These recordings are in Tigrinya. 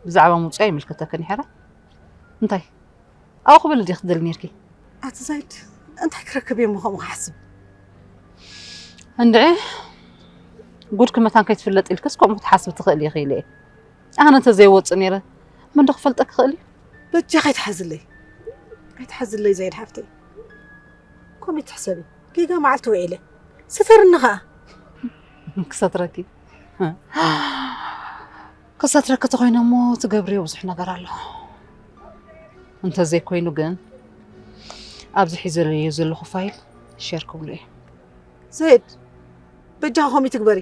ብዛዕባ ምውፅኡ ኣይምልከተክን ይሕረ። እንታይ ኣብኡ ክብል ድየ ክትደሊ ነርኪ? ኣቲ ዛይድ፣ እንታይ ክረክብ እየ እሞ ከምኡ ክሓስብ? እንድዒ፣ ጉድ ክመታን ከይትፍለጥ ኢልክስ ከምኡ ክትሓስብ ትኽእል ኢኺ ኢለ እየ። ኣነ እንተዘይወፅእ ነይረ መን ዶ ክፈልጠ ክኽእል እዩ? በጃ ከይትሓዝለይ፣ ከይትሓዝለይ ዛይድ ሓፍተይ። ከምኡ ትሕሰቢ፣ ጌጋ መዓልቲ ውዒለ። ስተርኒ ኸኣ። ክሰትረኪ። ክሰትረኪ ተኾይነ እሞ ትገብርዮ ብዙሕ ነገር ኣሎ። እንተዘይኮይኑ ግን ኣብዚ ሒዘለዮ ዘለኹ ፋይል ሼር ክብሎ እየ። ዘይድ፣ በጃ ከምኡ ትግበሪ።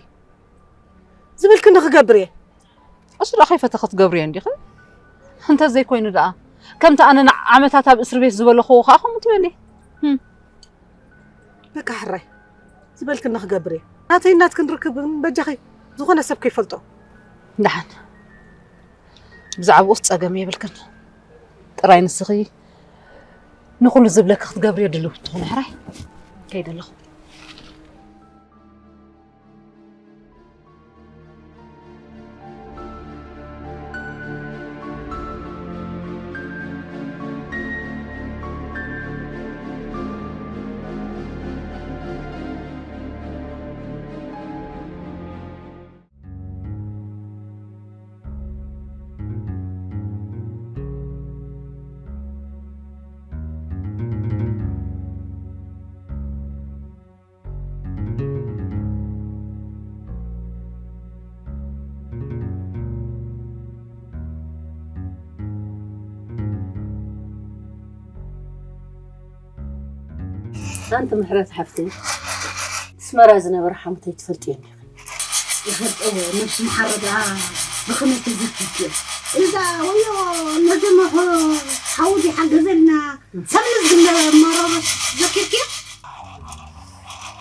ዝብልክኒ ክገብር እየ። እሱ ደኣ ከይፈተ ክትገብርዮ እንዲኺ? እንተዘይኮይኑ ደኣ ከምቲ ኣነ ንዓመታት ኣብ እስሪ ቤት ዝበለኽዎ ከኣ ከምኡ ትበሊ። ህም። በቃ ሕራይ፣ ዝበልክኒ ክገብር እየ። ናተይ ናትክን ርክብ ግን በጃኺ ዝኾነ ሰብ ከይፈልጦ። ደሓን፣ ብዛዕባኡስ ጸገም የብልክን። ጥራይ ንስኺ ንኹሉ ዝብለኪ ክትገብርዮ ድልው ትኹኒ ሕራይ። ከይደ ኣለኹ። ኣንቲ ምሕረት ሓፍተይ፣ ኣስመራ ዝነበረ ሓሙተይ ትፈልጥዮ እንዲኺ? ይፈልጦ፣ ነብሲ መሓረዳ ብኸመይ ተዘኪርክዮ? እዛ ወዮ ነዘመኹ ሓዊ ሓገዘልና፣ ሰብንስ ግን መረሮ ዘኪርክዮ?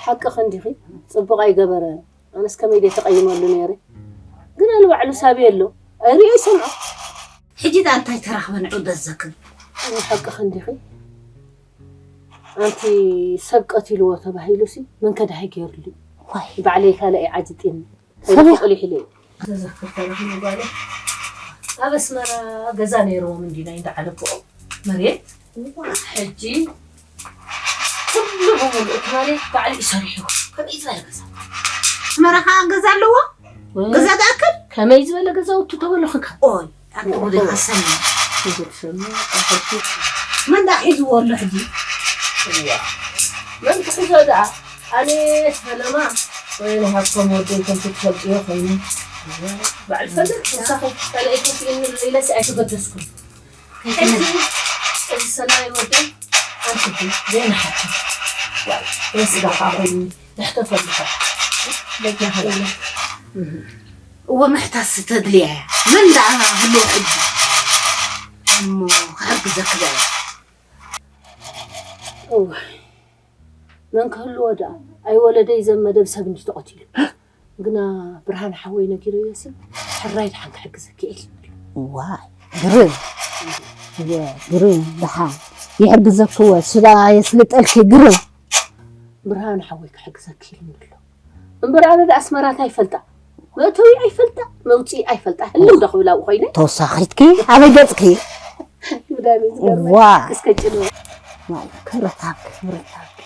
ሓቅኺ እንዲኺ፣ ጽቡቕ ኣይገበረ። ኣነስ ከመይ ድየ ተቐይመሉ ነይረ? ግን ኣነ ባዕሉ ሳቢ ኣሎ። ኣይሪኦ ይሰምዖ። ሕጂ ደኣ እንታይ ተራኽበ ንዑ ደዘክር? ሓቅኺ እንዲኺ። ኣንቲ ሰብ ቀቲልዎ ተባሂሉሲ መን ከዳሂ ገይሩሉ? ዋይ። ባዕለይ ካልኣይ ዓጅጢኒ። ሰብያ። ከይደፍቕሉ ኢለ። ተዘክር ተባሂሉ ጓለ። ኣብ ኣስመራ ገዛ ነይርዎም እንዲ ናይ እንዳ ዓለቦኦም መሬት። እዋ፣ ሕጂ ኩሉ ብምሉእ እቲ መሬት ባዕሉ እዩ ሰሪሑ። ከመይ ዝበለ ገዛ? ኣስመራ ኸኣ ገዛ ኣለዎ? ወይ፣ ገዛ ትኣክል? ከመይ ዝበለ ገዛውቲ ተበሉኽካ? ኦይ፣ ኣንቲ ጉደይ ከሰኒ። ጉድ ሰኒ፣ ኣፈርቲ። መን ደኣ ሒዝዎ ኣሎ ሕጂ? እዋ፣ መን ክሕዞ ደኣ? ኣነ ፈለማ ወይ ንሃብቶም ወደይ ከምቲ ትፈልጥዮ ኮይኑ። ባዕሉ ፈለማ፣ ንሳኺ ካልኣይ ኮፍ ኢልኒ ኢለሲ ኣይተገደስኩን። ሕጂ እዚ ሰናይ ወደይ ኣንትዲ ዘይንሓቶ። ዋይ፣ ወይ ስጋ ከዓ ኮይኑ ንሕተፈሉ። በጃ ኸለ። እወ፣ ምሕታስ ተድልያ እያ። መን ደኣ ህልዎ ሕጂ? እሞ ክሕግዘኪ ደኣ እየ። እወ፣ መን ክህልዎ ደኣ? ኣይወለደይ ዘም መደብ ሰብ እንዲ ተቐቲሉ። ግና ብርሃን ሓወይ ነጊረዮሲ፣ ሕራይ ደሓን ክሕግዘኪ ኢሉ። ዋይ፣ ግርም። እየ፣ ግርም፣ ደሓን። ይሕግዘኪ እወ፣ ስዳ የስልጠልኪ፣ ግርም። ብርሃን ሓወይ ክሕግዘኪ ኢሉ ኣሎ። እምበር ኣነ ደኣ ኣስመራ እንታይ ይፈልጣ? መእተዊ ኣይፈልጣ፣ መውፅኢ ኣይፈልጣ። ህልም ዶ ክብል ኣብኡ ኮይነ? ተወሳኺትኪ፣ ኣበይ ገፅኪ? ብዳመይ ዝገርመ ዋ። እስከ ጭኑ። ዋይ፣ ክብረት ሃብኪ፣ ክብረት ሃብኪ።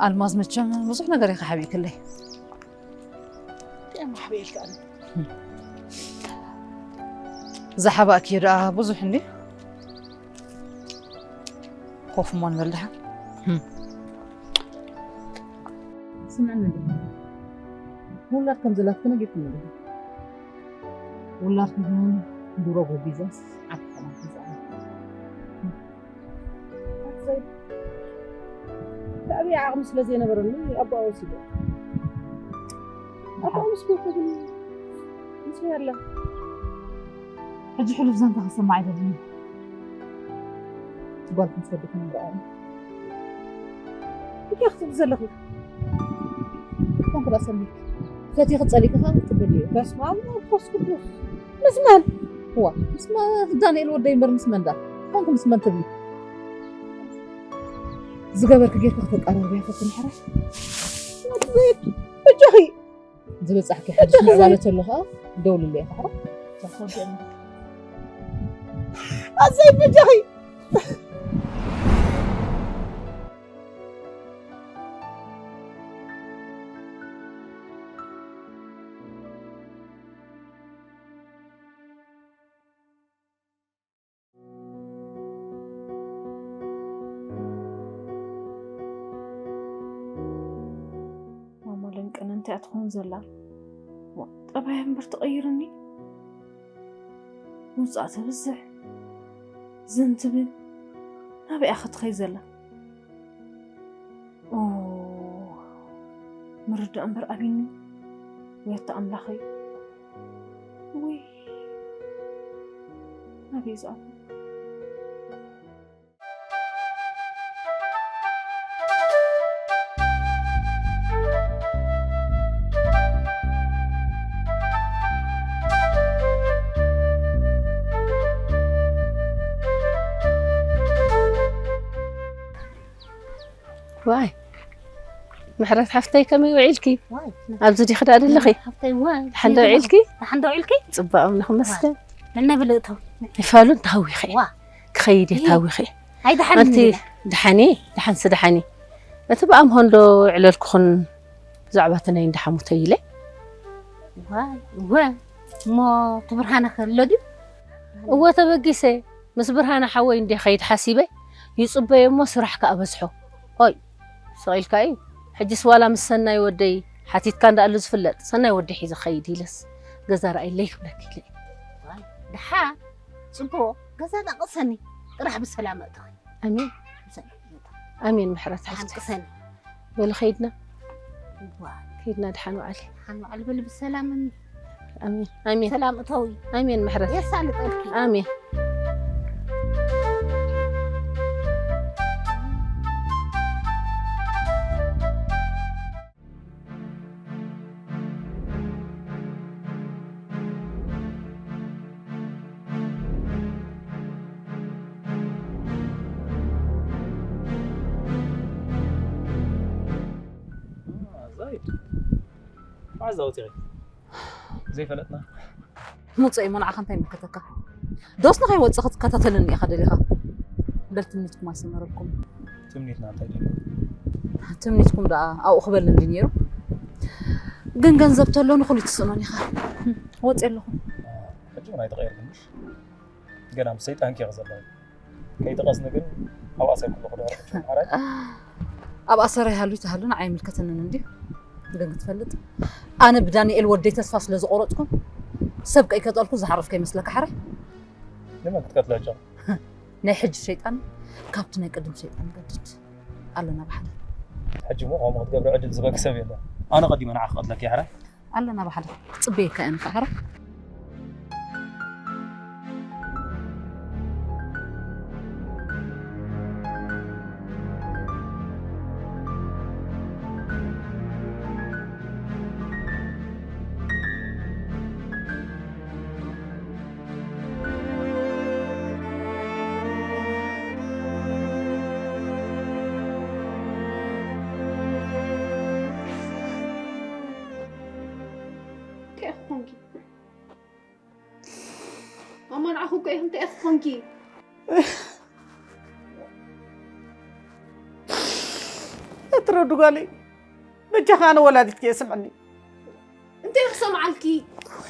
ኣልማዝ መቸም ብዙሕ ነገር ኢኻ ሓቢእክለይ። እንታይ እሞ ሓቢኤልካ ኣነ? ዝሓባእክዮ ደኣ ብዙሕ እንድዩ። ኮፍ እሞ ንበል ደሓን። ስምዕኒ እንዶ። ውላድ ከም ዘላትኪ ነጊርክኒ ዶ? ውላድ ክህን ድሮ ጎቢዛስ ዓዲ ሰላም ሒዛ። ኣሰይ። ብዓብዪ ዓቕሚ ስለ ዘይነበረኒ ኣቦኣ ወሲዶ። ኣቦኣ ወሲዶ ግን ምስ የለ። ሕጂ ሕሉፍ ዛንታ ክሰማዕ ኣይደልን። ጓልኩም ትወዱ ክነግርኣ እየ። እንታይ ክትብል ዘለኺ? ኮንኩ ዳ ሰሚክ። ፈቲኺ ጸሊእኪ ከኣ ክትቅበልዮ። በስመ ኣብ ወመንፈስ ቅዱስ። ምስ መን? እዋ፣ ምስ መ-፣ ዳንኤል ወደይ እምበር ምስ መን ዳ? ኮንኩ ምስ መን ትብሊ? ዝገበርኪ ጌርኪ ከተቃራርብያ ፈትኒ ሕራይ። ዘይድ፣ በጃኺ። ዝበጻሕኪ ሓድሽ ምዕባለ ተሎ ከኣ ደውልለይ ከኣ። ኣሰይ በጃኺ። ማማ ለንቅነ እንታይ እያ ትኸውን ዘላ? ዋ፣ ጠባያ እምበር ትቐይርኒ። ውጻእ ተብዝሕ። ዝን ትብል። ናበይ እያ ክትኸይ ዘላ? ኦ፣ ምርዳእ እምበር ኣቢኒ። ወያታ ኣምላኸይ። ውይ። ናበይ ዝኣቱ? ዋይ፣ ምሕረት ሓፍተይ፣ ከመይ ውዒልኪ? ዋይ፣ ኣብዚ ዲኺ ደኣ ዘለኺ? ሓፍተይ፣ ዋይ፣ ደሓን ዶ ውዒልኪ? ደሓን ዶ ውዒልኪ? ጽባቕ እምኒ ክመስገን። ነናይ ብልእቶ። ይፋሉን ተሃዊኸ። ዋ። ክኸይድ እየ ተሃዊኸ። ኣይ፣ ደሓን ኣንቲ እየ። ደሓን እየ፣ ደሓንሲ ደሓን እየ። እቲ ብኣምሆ እንዶ ዕለልኩኽን ብዛዕባ እቲ ናይ እንዳ ሓሙተይ ኢለ። ዋይ፣ እወ። እሞ እቲ ብርሃነ ከ ኣሎ ድዩ? እወ፣ ተበጊሰ። ምስ ብርሃነ ሓወይ እንድየ ኸይድ ሓሲበ። ይጽበዮ እሞ ስራሕ ከኣ በዝሖ። ኦይ፣ ስቕ ኢልካ እዩ። ሕጅስ ዋላ ምስ ሰናይ ወደይ ሓቲትካ እንዳኣሉ ዝፍለጥ፣ ሰናይ ወደይ ሒዘ ኸይድ ኢለስ ገዛ ርኣይለይ ክብለኪ ኢለ። ዋይ፣ ደሓ፣ ጽቡቕ፣ ገዛ ዳቕሰኒ፣ ጥራሕ ብሰላም ኣእትኺ። ኣሜን። ብሰላም ኣእትኺ። ኣሜን፣ ምሕረት ደሓን ሓፍተይ። ቅሰኒ። በሊ ኸይድና። እዋ። ከይድና ደሓን ውዓሊ። ደሓን ውዓሊ በሊ ብሰላም። ኣሜን፣ ኣሜን። ሰላም እተዊ። ኣሜን፣ ምሕረት። የሳልጠልኪ። ኣሜን። ዛይድ፣ መዓዝ ወፂኺ? ዘይፈለጥና። ምውፀእ እሞ ንዓኻ እንታይ ይምልከተካ? ዶስ ንኸይወፅእ ክትከታተለኒ ኢኻ ደሊኻ? በል ትምኒትኩም ኣይሰመረልኩም። ትምኒትና እንታይ ደልዩ? ትምኒትኩም ደኣ ኣብኡ ክበል እንዲ ነይሩ። ግን ገንዘብ ተሎ ንኹሉ ትስእኖን ኢኻ። ወፂእ ኣለኹ። ሕጂ እውን ኣይተቐየርኩምሽ። ገና ምስ ሰይጣንኪ ኢኺ ዘለኺ። ከይጠቐስኒ ግን ኣብ ኣሰር ክልኹ ዶ ሓራይ? ኣብ ኣሰር ይሃሉ ይተሃሉ ንዓይ ኣይምልከተንን እንድዩ። ግን ክትፈልጥ፣ ኣነ ብዳንኤል ወደይ ተስፋ ስለ ዝቖረጽኩ፣ ሰብ ከይቀተልኩ ዝሓረፍኩ ይመስለካ ሓራይ? ንመን ክትቀትሎ ጨው? ናይ ሕጂ ሸይጣን ካብቲ ናይ ቅድም ሸይጣን ይገድድ። ኣለና ብሓደ። ሕጂ እሞ ከምኡ ክትገብሪ ዕድል ዝህበኪ ሰብ የለን። ኣነ ቀዲመ ንዓኺ ክቐትለኪ እየ ሓራይ። ኣለና ብሓደ። ክጽበየካ እየ ንኽዓረ። እንታይ ኢኺ ኮንኪ? ማማ ንዓኹ እኮ ኢኺ፣ እንታይ ኢኺ ኮንኪ? እትረዱ ጓለይ፣ በጃኻ ኣነ ወላዲትኪ እየ ስምዕኒ። እንታይ ክሰምዓልኪ?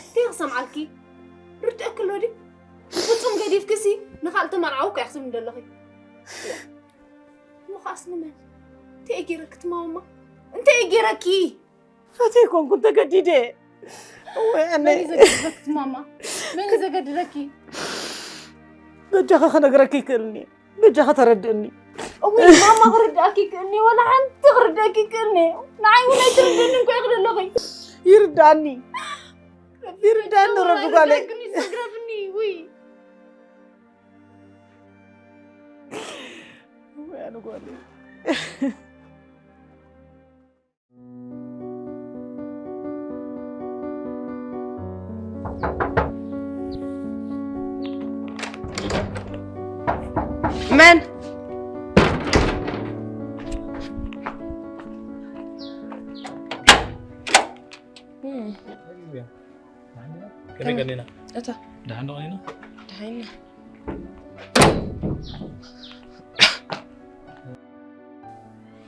እንታይ ክሰምዓልኪ? ርድእኪ ኣሎ ድዩ? ፍጹም ገዲፍክሲ ንኻልእ ተመርዓዊ እኮ ኢኺ ትብሊ ዘለኺ። እሞ ኸኣስ ንመን? እንታይ እየ ገይረኪ ትማማ? እንታይ እየ ገይረኪ? ፈትየ ኣይኮንኩን ተገዲደ። እወ፣ ኣነ መን እዩ ዘገድፈኪ ትማማ? መን እዩ ዘገድደኪ? በጃኻ ክነግረኪ ይክእልኒ። በጃኻ ተረድእኒ። እወይ ማማ ክርዳእኪ ይክእልኒ፣ ወላ ሓንቲ ክርዳእኪ ይክእልኒ። ንዓይ እውን ኣይትርድእኒ እንኳ ይኽእል ኣለኺ። ይርዳእኒ። ይርዳእኒ ረቢ ጓለይ። ግን ይሰግረፍኒ ውይ። ወይ ኣነ ጓለይ። መን ከመይ ቀኒና? እታ ደሓን ዶ ቀኒና? ደሃይና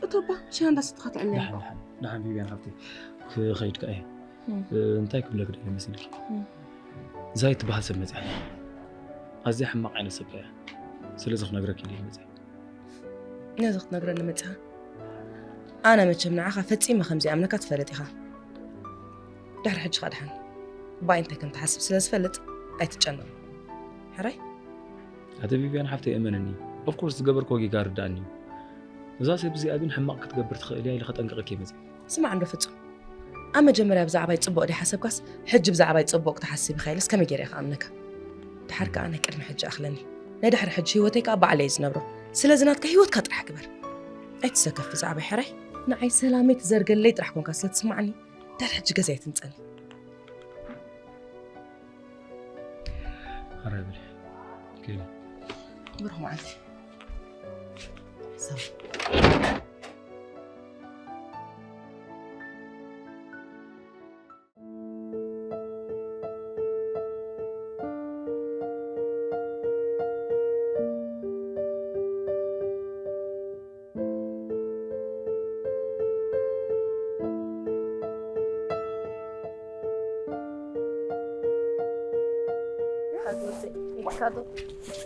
እቶባ ሽና እንዳሰተኻ ትዕነ ደሓን ደሓን ደሓን ቪቪያን ሓብቲ ክኸይድ ከኣ እየ። እንታይ ክብለክ ደሊ መሲልኪ? ዛይ ትበሃል ሰብ መፅያ ኣዝያ ሕማቕ ዓይነት ሰብ እያ። ስለዚ ክነግረኪ ኢለ መፅያ። ነዚ ክትነግረኒ መፅኻ? ኣነ መቸም ንዓኻ ፈፂመ ከምዚ ኣምነካ ትፈልጥ ኢኻ። ድሕሪ ሕጂ ኸ ድሓን ባይ እንታይ ከም ትሓስብ ስለ ዝፈልጥ ኣይትጨነቕ። ሕራይ? ኣቲ ቪቪያን ሓፍተይ እመንኒ። ኦፍኮርስ ዝገበርክዎ ጌጋ ርዳእኒ እዩ። እዛ ሰብ እዚኣ ግን ሕማቕ ክትገብር ትኽእል እያ ኢለ ከጠንቅቐኪ እየ መፅየ። ስማዕ እንዶ ፍጹም፣ ኣብ መጀመርያ ብዛዕባይ ጽቡቕ ድዩ ሓሰብካስ፣ ሕጂ ብዛዕባይ ጽቡቕ ክትሓስብ ኢኻ ኢለስ ከመይ ገይረ ኢኻ ኣምነካ? ድሓር ከኣ ናይ ቅድሚ ሕጂ ኣኽለኒ። ናይ ድሕሪ ሕጂ ህይወተይ ከኣ ባዕለይ እየ ዝነብሮ። ስለዚ ናትካ ህይወትካ ጥራሕ ግበር። ኣይትሰከፍ ብዛዕባይ ሕራይ። ንዓይ ሰላመይ ትዘርገለይ ጥራሕ ኮንካ ስለ ትስማዓኒ፣ ድሕሪ ሕጂ ገዛይ ኣይትምጸኒ። ሕራይ በሊ። ከይደ። ብሩኽ መዓልቲ።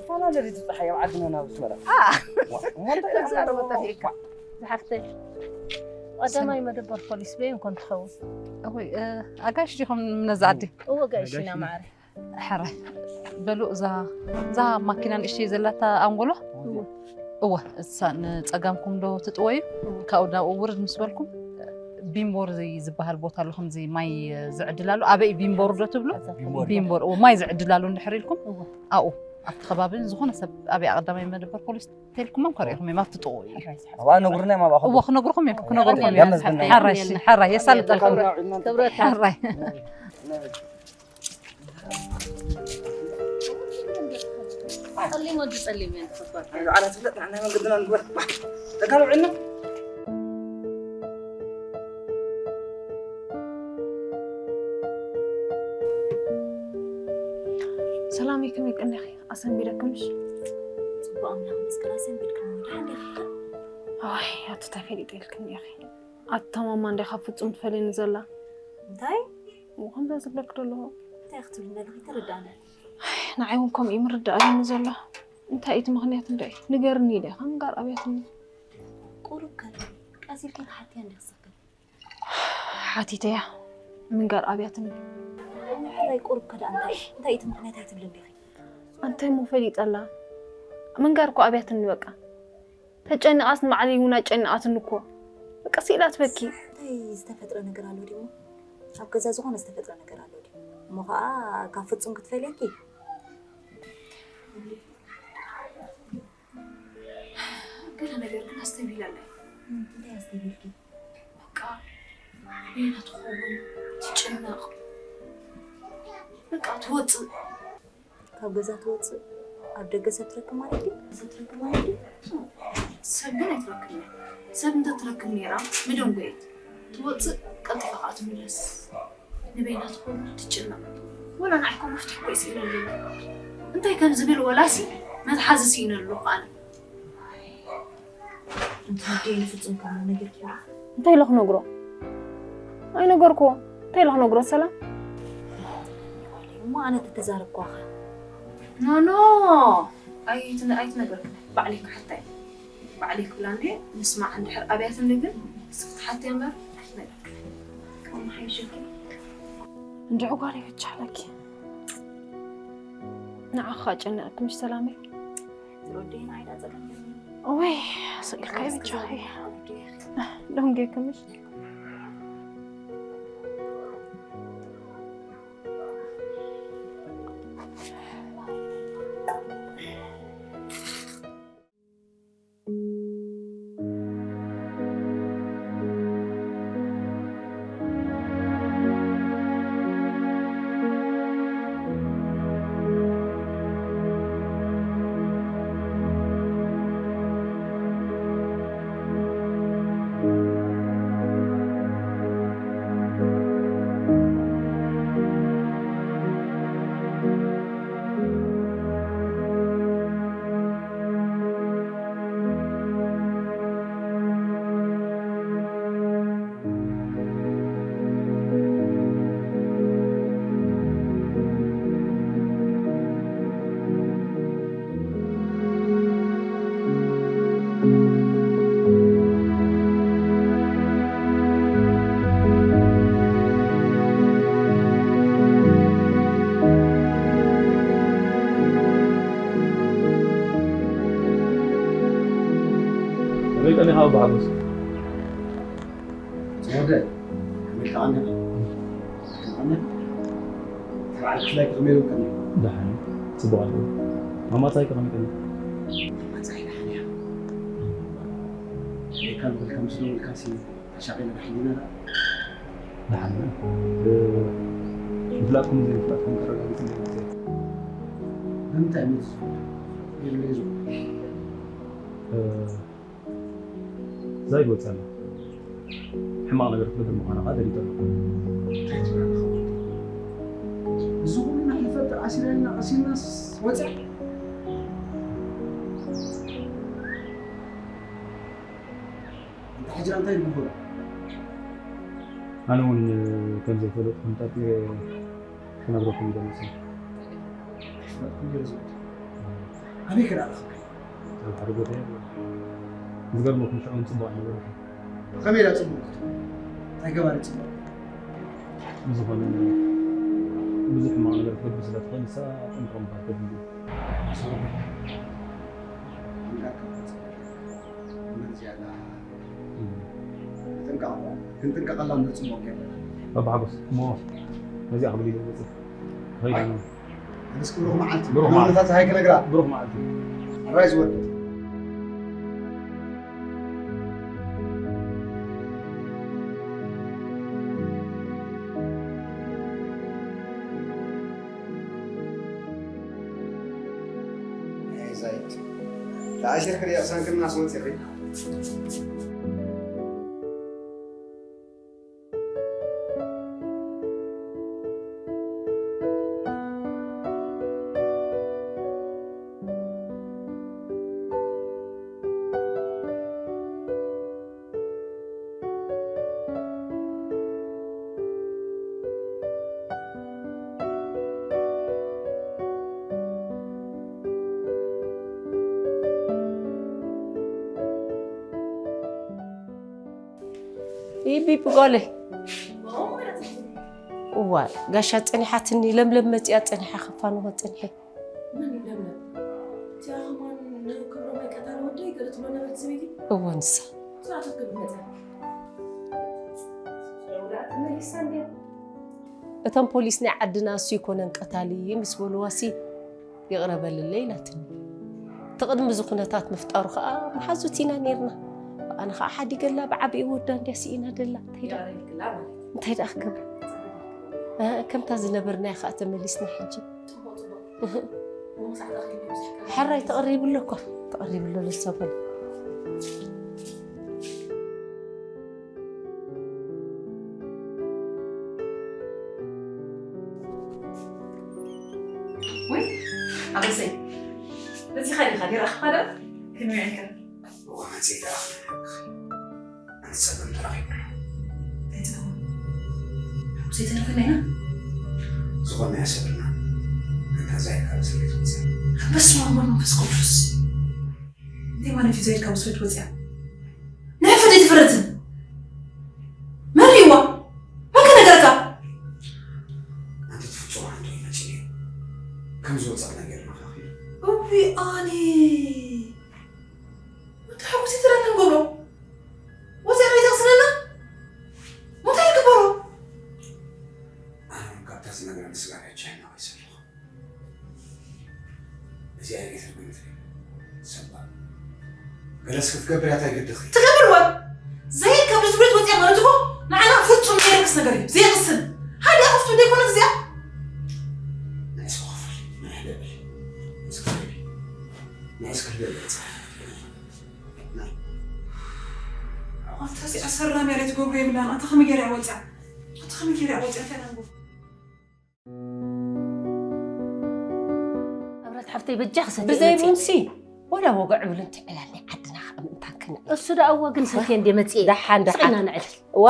ፋና ለሊት ፀሓይ ኣብ ዓድና ናብ ኣስመራ ዛረበ ጠፊእካ ዝሓፍተይ ቀዳማይ መደበር ፖሊስ በየን ኮን ትኸውን እወይ ኣጋሽ ዲኹም ነዛ ዓዲ እወ ጋይሽና ማዕረ ሕራይ በሉ እዛ እዛ ማኪና ንእሽተይ ዘላታ ኣንጎሎ እወ እሳ ንፀጋምኩም ዶ ትጥወዩ ካብኡ ናብኡ ውርድ ምስ በልኩም ቢምቦር ዝበሃል ቦታ ኣሎ ከምዚ ማይ ዝዕድል ኣሎ ኣበይ ቢምቦር ዶ ትብሉ ቢምቦር እዎ ማይ ዝዕድል ኣሎ እንድሕር ኢልኩም ኣብኡ ኣብቲ ከባቢ ዝኾነ ሰብ ኣበይ ኣቀዳማይ መደበር ፖሊስ ተልኩሞም ከርእኹም እዮም ኣብቲ ጥቑ እዩ ኣብኣ ነጉርና እዮም ኣብኣ እዎ ክነግርኹም እዮም ክነግርኹም እዮም ሓራይ ሓራይ የሳልጠልኩም ሓራይ ጸሊም ወዲ ጸሊም እየን ትፈትዋ ዓላ ትፍለጥ ንዓና መንገድና ንግበር ተጋብዕና ሰላም ከመይ ቀኒኺ ኣሰንቢደክምሽ ጽቡቅ ኣምላኽ መስገን ኣሰንቢድክም ደሓን ዲኺ ኣዋይ ኣቲ ተፈሊጠ ኢልክኒ ኢኺ ኣቲ ተማማ እንደ ካብ ፍጹም ትፈልየኒ ዘላ እንታይ ከምዛ ዝብለክ ደለኹ እንታይ ክትብል እንደለኺ ተረዳእኒ ንዓይ እውን ከምኡ እዩ ምርዳእ ኣለኒ ዘሎ እንታይ እቲ ምኽንያት እንዶ እዩ ንገርኒ ኢለ ኢኻ ምንጋር ኣብያትኒ ቁሩብ ከ ቀስ ኢልኪ ክሓትያ እንደ ክሰክል ሓቲተያ ምንጋር ኣብያትኒ ሕራይ ቁሩብ ከ ደኣ እንታይ እንታይ እቲ ምኽንያት ኣይትብልን ዲኺ ኣንታይ እሞ ፈሊጠላ ምንጋር እኮ ኣብያትኒ በቃ ተጨኒቓስ ንባዕለይ እውን ኣጨኒቓትኒ እኮ በቃ ስኢላ ትበኪ እንታይ ዝተፈጥረ ነገር ኣሎ ድሞ ኣብ ገዛ ዝኾነ ዝተፈጥረ ነገር ኣሎ ድዩ እሞ ከዓ ካብ ፍጹም ክትፈልየኪ ገለ ነገር ግን ኣስተብሂለለይ እንታይ ኣስተብሂልኪ በቃ በይና ትኸውን ትጭነቕ በቃ ትወፅእ ካብ ገዛ ትወፅእ ኣብ ደገ ሰብ ትረክብ ማለት ድዩ ሰብ ትረክብ ማለት ድዩ ሰብ ግን ኣይትረክብን ሰብ እንተትረክብ ነይራ መደንጎየት ትወፅእ ቀልጢፋ ከዓ ትምለስ ንበይና ትኸውን ትጭነቕ ወላ ንዓይኮ መፍትሒ ኮ ይስኢነሉ እንታይ ከም ዝብል ወላሲ መትሓዚ ስኢነሉ ኣነ እንተወደይ ንፍጹም ከም ነገር ኪራ እንታይ ኢለ ክነግሮ ኣይነገርኩዎ እንታይ ኢለ ክነግሮ ሰላም እሞ ኣነ ተተዛረብኳኸ ኖ ኖ ኣይትነግረክን ባዕለይ ክሓታ ባዕለይ ክብላ እንደ ምስማዕ እንድሕር ኣብያትኒ ግን ንስኺ ትሓትያ እምበር ኣይትነግረክን ከመሓይሸኪ እንድዒ ጓል ይፍቻለኪ ንዓኻ ጨነቕኩ ምሽ ሰላመይ። ትረዲና ዓይዳ ጸገም የለን። ወይ ስቅልካ ይብቻ። ደንጌ ክምሽ ከመይ ቀኒኻ ኣቦ ሓጎስ? ወደ ከመይ ተቐኒኻ? ተቐኒኻ? ተባዕል ክፍላይ ከመይ ኢሎም ቀኒኻ? ደሓን ጽቡቕ ኣለኹ። ማማታይ ከመይ ቀኒኻ? ማማታይ ደሓን እያ። ከመይ ኢልካ ምስ ደወልካ ሲ ተሻቒለ ደሓን ኢና። ደሓን እያ። ምፍላጥኩም ዘይምፍላጥኩም ከረጋግጽ እንደምትል ንምንታይ እዩ ዝፍለጥ? የብለይ ዝብል ዛይድ ወጸና ሕማቕ ነገር ክትገብር ምዃንኻ ደሊጠ ኣለኹ። እንታይ ትብለና ኸውን? እዚ ኩሉ ንሕልፈት ተኣሲረና ቀሲልናስ ወፅያ እንተ ሕጂ እንታይ ንግበሩ? ኣነ እውን ከም ዘይፈለጥኩም ጠርጢረ ክነግረኩም ኢለ መፅእ። ኣይፈለጥኩም ነይረ ዝወድ ኣበይ ከ ደኣ ረኸብካዮ? ኣብ ሓደ ቦታ እየ። ዝገርመኩም ሽዑ እውን ፅቡቕ ኣይነበረትን። ከመይ ኢላ ፅቡቕ ክትኮን? እንታይ ገባሪ ፅቡቕ? ብዝኾነ ብዙሕ ሕማቕ ነገር ክትገብር ስለ ትኽእል ንሳ ጠንቅቕ ምባል ከድሊ እዩ። ዞር በል። ኣምላክ ካብ ፅቡቕ መርዚ ኣላ። ንጥንቀቕ እኮ። ክንጥንቀቐላ እንዶ ፅቡቕ ገይሩ። ባባ ሓጎስ እሞ ነዚኣ ክብል ኢለ መፅእ። ኸይድ ኣነ። ኣነስ ብሩኽ መዓልቲ ብሩኽ መዓልቲ። ነታ ፀሃይ ክነግራ። ብሩኽ መዓልቲ። ኣራይ ዝወደት ዛይድ ተኣሲርክ ድያ ሳንክና ኣስመፂኺ ኢቢ ብጓለይ እዋ ጋሻ ጸኒሓትኒ ለምለም መጺኣ ጸኒሓ ከፋንዋ ጸኒሐ መን እዩ ለምለም? እቲኣ ከማን ንክብሮም ናይ ቀታሊ ወደይ ገለ ትብሎ ነበርት ሰበይቲ? እዋ ንሳ ስራቱ ክብል መጸ እቶም ፖሊስ ናይ ዓድና እሱ ይኮነን ቀታሊ ምስ በልዋሲ ይቕረ በልለይ ኢላትኒ። እቲ ቅድሚ እዚ ኩነታት ምፍጣሩ ከዓ መሓዙት ኢና ነይርና። ኣነ ከዓ ሓዲገላ ብዓብዪ ወዳ እንድያ ስኢና ደላ እንታይ ደኣ እንታይ ደኣ ክገብር? እ፣ ከምታ ዝነበርናዮ ከዓ ተመሊስና ሕጂ። ሕራይ ተቐሪቡ ኣሎ እኳ ተቐሪቡ ኣሎ ለሰበል ወይ ኣበሰይ በዚኻ ዲኻ ዲረኽባ ዶ ክንምዕልከ እዋ መፅእ ደኣ ኣንሰብን ተረኺብና እንታይ ትኸውን ዘይተረፈና ኢና ዝኾነ ያሰብና እንታ ዛይካ ስሌት ወፅያ በስመ ኣብ ወወልድ ወመንፈስ ቅዱስ እንታይ ማለት እዩ ዘይድካ ውሰድ ወፅያ ናይ ፈተይ ትፈረትን መን ሪእዋ መን ከነገረካ ኣንቲ ትፍፅሞ ሓንቲ ኮይና ጭልዮ ከም ዝወፀቕ ነገር ስጋር ቻይና ወይ ዘለኹ እዚኣ ኤሌክትሪክ ምትሪ ሰባ ገለስ ክትገብር እያ። እንታይ ግድኺ ትገብር ወ ዘይከ ብዙ ብረት ወፅያ ማለት እኮ ንዓና ፍጹም ዘይረክስ ነገር እዩ። ዘይቅስን ሓደ ኣፍቱ ዘይኮነት እዚኣ ንዕስ ክኸፍል ንሕደብል ንስክፍል ንዕስ ክህደብል ኣንተ እዚኣ ሰራም ያለ ትገብሩ የብላን። ኣንተ ከመይ ገይራ ወፅያ ኣንተ ከመይ ገይራ ወፅያ እንታይ ናንጎ ኣብረት ሓፍተይ በጃ ክሰቲ ብዘይ ቡንሲ ወላ ወግዕ ብሉ እንትዕላል ናይ ዓድና ከዓ ምእንታን ክንዕል እሱ ደኣ እወ ግን ሰትየ እንደ መፅየ ደሓን ደሓን ስዒና ንዕልል ዋ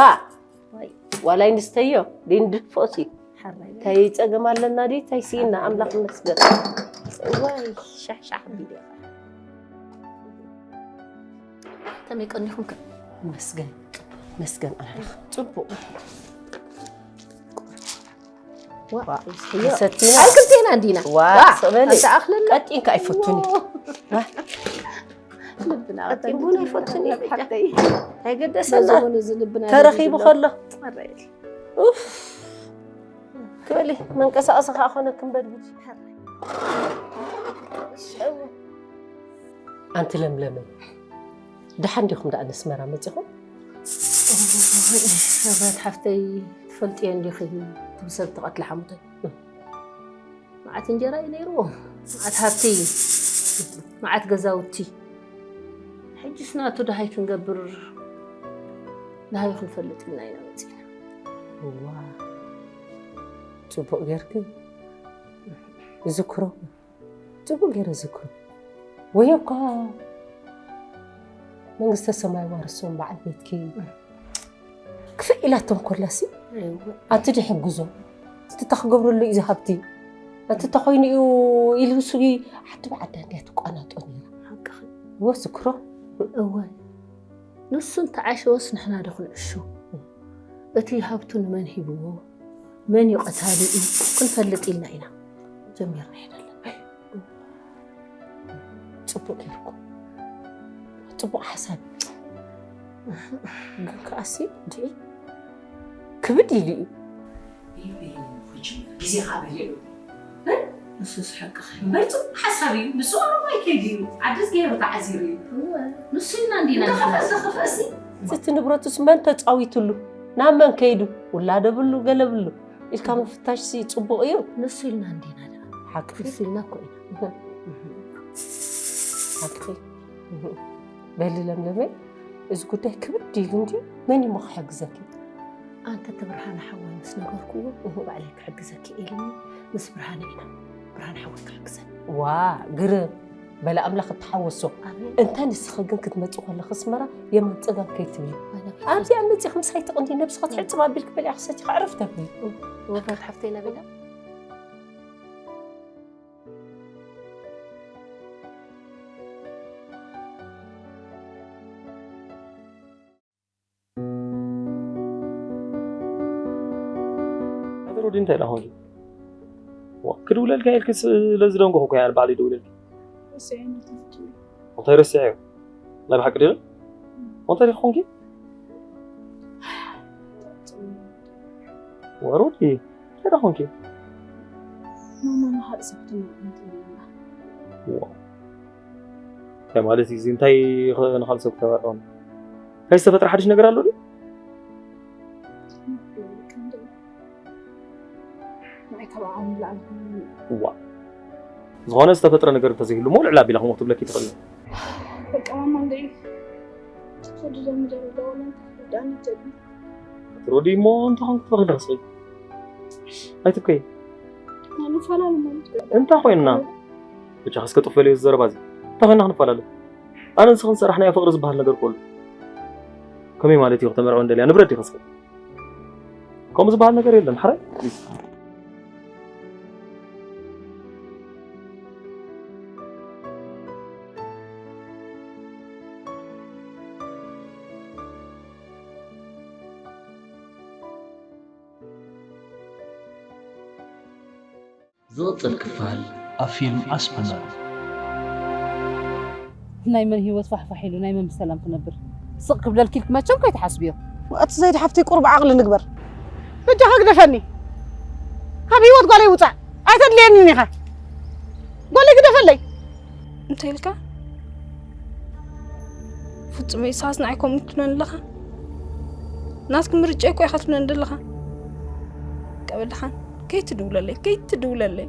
ዋይ። ዋላ ይንስተዮ ድንድፎሲ ሓራይ እንታይ ጸገም ኣለና ድዩ እንታይ ስኢና ኣምላኽ ይመስገን። ዋይ ሻሕሻሕ ቢለ ከመይ ቀኒኹም ከ መስገን መስገን ኣምላኽ ጽቡቕ ሰቲና ኣይክልቴና እንዲና ዋ ስቕበሊ ኣንተ ኣኽለና ቀጢንካ ኣይፈቱን እዩ ልብና ቀጢን ቡን ኣይፈቱን እዩ ሓብተይ ኣይገደሰና በዚ ውን እዚ ልብና ተረኺቡ ከሎ ኡፍ ክበሊ መንቀሳቐሲ ከዓ ኮነ ክንበድብድ ኣንቲ ለምለመይ ደሓን ዲኹም ደኣ ነስመራ መጺኹም? መብራት ሓፍተይ ትፈልጥዮ እንዲኺ ትብሰብ ተቐትለ ሓሙተይ መዓት እንጀራ እዩ ነይርዎ፣ መዓት ሃብቲ፣ መዓት ገዛውቲ። ሕጅስ ናቱ ደሃይ ክንገብር ደሃዩ ክንፈልጥ ኢልና ኢና መፂና። እዋ ፅቡቕ ጌርኪ ይዝክሮ። ጽቡቕ ገይረ ዝክሮ ወይ እኳ መንግስተ ሰማይ ዋርሶም በዓል ቤትኪ ክፍእ ኢላቶም ኮላሲ ኣንቲ ድሕግዞ እቲ ተክገብረሉ እዩ ዝሃብቲ ኣንቲ ተኮይኑ እዩ ኢሉ ሱጊ ዓዲ ብዓዳ እንዲያ ትቋናጦ ነይራ እወ ዝክሮ እወ ንሱ እንተዓሸወስ ንሕና ዶ ክንዕሹ እቲ ሃብቱ ንመን ሂብዎ መን እዩ ቀታሊኡ ክንፈልጥ ኢልና ኢና ጀሚርና ሄደለን ፅቡቅ ጌርኩም ፅቡቅ ሓሳብ ግን ከኣሲ ድዒ ክብድ ኢሉ እዩ ግዜኻ በሊዑ ንሱስ ሓቅኻ እምበር ፅቡቅ ሓሳብ እዩ ንሱ ኦሮማይ ከይዱ እዩ ዓድስ ገይሩ ተዓዚሩ እዩ ንሱ ኢልና እንዲና ንኸፍእ ዝኸፍእሲ እቲ ንብረቱስ መን ተፃዊትሉ ናብ መን ከይዱ ውላደ ብሉ ገለ ብሉ ኢልካ ምፍታሽሲ ፅቡቕ እዩ ንሱ ኢልና እንዲና ደኣ ሓቅኺ ንሱ ኢልና እኮ ኢና ሓቅኺ በሊ ለምለመይ እዚ ጉዳይ ክብድ ኢሉ እንዲ መን እሞ ክሕግዘኪ ኣንተ እቲ ብርሃነ ሓወይ ምስ ነገርክዎ ባዕለይ ክሕግዘኪ ኢልኒ ምስ ብርሃነ ኢና ብርሃነ ሓወይ ክሕግዘኒ ዋ ግርም በለ ኣምላኽ እተሓወሶ እንተ ንስኺ ግን ክትመፂ ከለኺ ኣስመራ የማን ፀጋም ከይትብሊ ኣብዚኣ መፂኺ ምሳይ ትቕንዲ ነብስኺ ትሕፅብ ኣቢልኪ በሊዕኺ ሰቲኺ ዕርፍ ተብሊ ወፍረት ሓፍተይ ናበይና ኣቶ ሮዲ እንታይ ደኣ ኮንኪ? ዋ ክድውለልካ ኢልኪ ስለ ዝደንጎኹ እኮ እየ ባዕለይ ደዊለልኪ። እንታይ ረሲዐዮ? ናይ ብሓቂ ድዩ? እንታይ ዲኺ ኮንኪ? ዋ ሮዲ እንታይ ደኣ ኮንኪ? ማማ ንኻልእ ሰብ ክትመርዖ እንተኢልና። ዋ እንታይ ማለት እዩ እዚ እንታይ ንኻልእ ሰብ ክተመርዖ? እንታይ ዝተፈጥረ ሓድሽ ነገር ኣሎ ድዩ? ንዓይ ካብ ዓቕሚ ንላዕሊ ኮይኑ እዋ ዝኾነ ዝተፈጥረ ነገር እንተዘይህሉ እሞ ልዕል ኣቢላ ከምኡ ክትብለኪ ትኽእል እያ በቃ ማማ እንደ ወዲ ዘምደ ደወለን ዳኒ ጀቢ ሮዲ እሞ እንታይ ኾንክ ትበኺ ኣለኽስ ኣይትብከይ ንፈላለ ማለት እንታይ ኮይንና ብቻ እስከ ጥፍ በልዮ ዘረባ እዚ እንታይ ኮይንና ክንፈላለ ኣነ ንስኽን ሰራሕናዮ ፍቕሪ ዝበሃል ነገር ኮሉ ከመይ ማለት እዩ ክተመርዖ እንደልያ ንብረት ዲኸ እስከ ከምኡ ዝበሃል ነገር የለን ሓራይ ዝቕጽል ክፋል ኣብ ፊልም ኣስመራ። ናይ መን ሂወት ፋሕፋሕ ኢሉ ናይ መን ብሰላም ክነብር ስቕ ክብለልኪ ኢልኪ መቸም ከይትሓስብዮ። ኣቲ ዘይድ ሓፍተይ ቁሩብ ዓቕሊ ንግበር። በጃኻ ግደፈኒ። ካብ ህይወት ጓለይ ውፃእ። ኣይተድልየንን ኢኻ። ጓለይ ግደፈለይ። እንታይ ኢልካ? ፍጹም ኢሳያስ ንዓይ ከምኡ ትብለኒ ኣለኻ? ናትኪ ምርጫ እኮ ኢኻ ትብለኒ ዘለኻ። ቀበልሓን ከይትድውለለይ፣ ከይትድውለለይ።